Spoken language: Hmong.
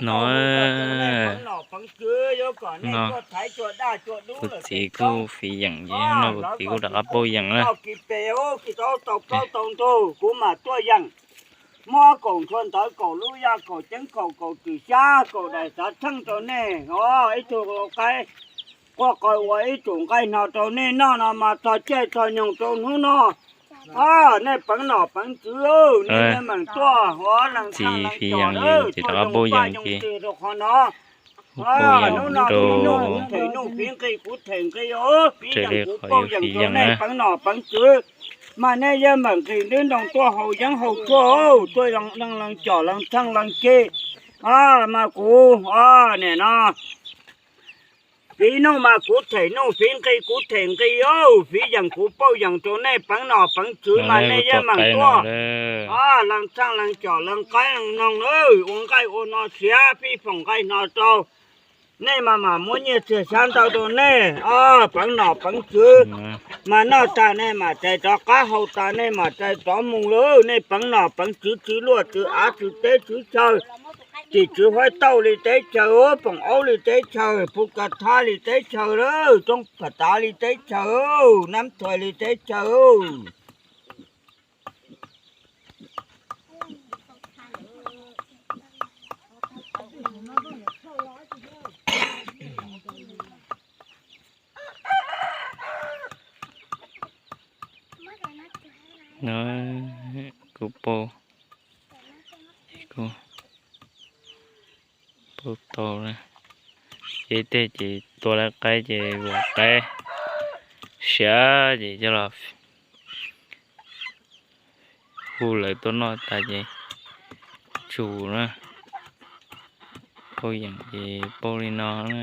No, kuv txiv kuj fiv yeem ces no kuv txiv kuj rov qab pauj yeem na. Kuv mam tuaj yeem, muab kaum ntshua ntawv, kaum lub yaj, kaum ceeb kaum, kaum twm xyab, kaum daim xav tsheej rau nej os. Ib tug qaib quaj qw ua ib tug nqaij hno rau nej noj no mas txog caij txog nyoog rau hnub no. Nej peev nom peev tswv, nej yeej meem tuaj ua leej txheej leej coj, tuaj yoog paj yoog twg rau qhov no. Hnub no kuv them nuj, fiv nqi kuv them nqi, fiv yeem kuv pauj yeem rau nej peev nom peev tswv. Mas nej yeej meem nqis nruab nroog tuaj haus yeeb haus tshuaj, tuaj leej leej coj leej txheej leej ceg. Mas kuv, nim no fiv nuj mas kuv them nuj, fiv nqi kuv them nqi, fiv yeem kuv pauj yeem rau nej peev nom peev tswv mas nej yeej meem tuaj leej txheej leej coj leej qaib leej noog ua nqaij ua no siav, fij foom nqaij hno rau nej mas mam muab nyiaj txiag xyab ntawv rau nej peev nom peev tswv. Mas noj tas nej mam rais rov qab, haus tas nej mam rais rov mus lawm. Nej peev nom peev tswv, tswv luaj tswv av tswv teb tswv chaw, tim tswv huab tauj li teb chaws, poom aub li teb chaws, phu ka thab li teb chaws lawm, roob pam tav li teb chaws, nab thuais li teb chaws. Kuv pauj, pauj tau, ces tej ces tua lawv qaib ces vam qaib siav ces coj los hu lawv tuaj noj tas ces tsum na. Pauj yeem ces pauj li no na.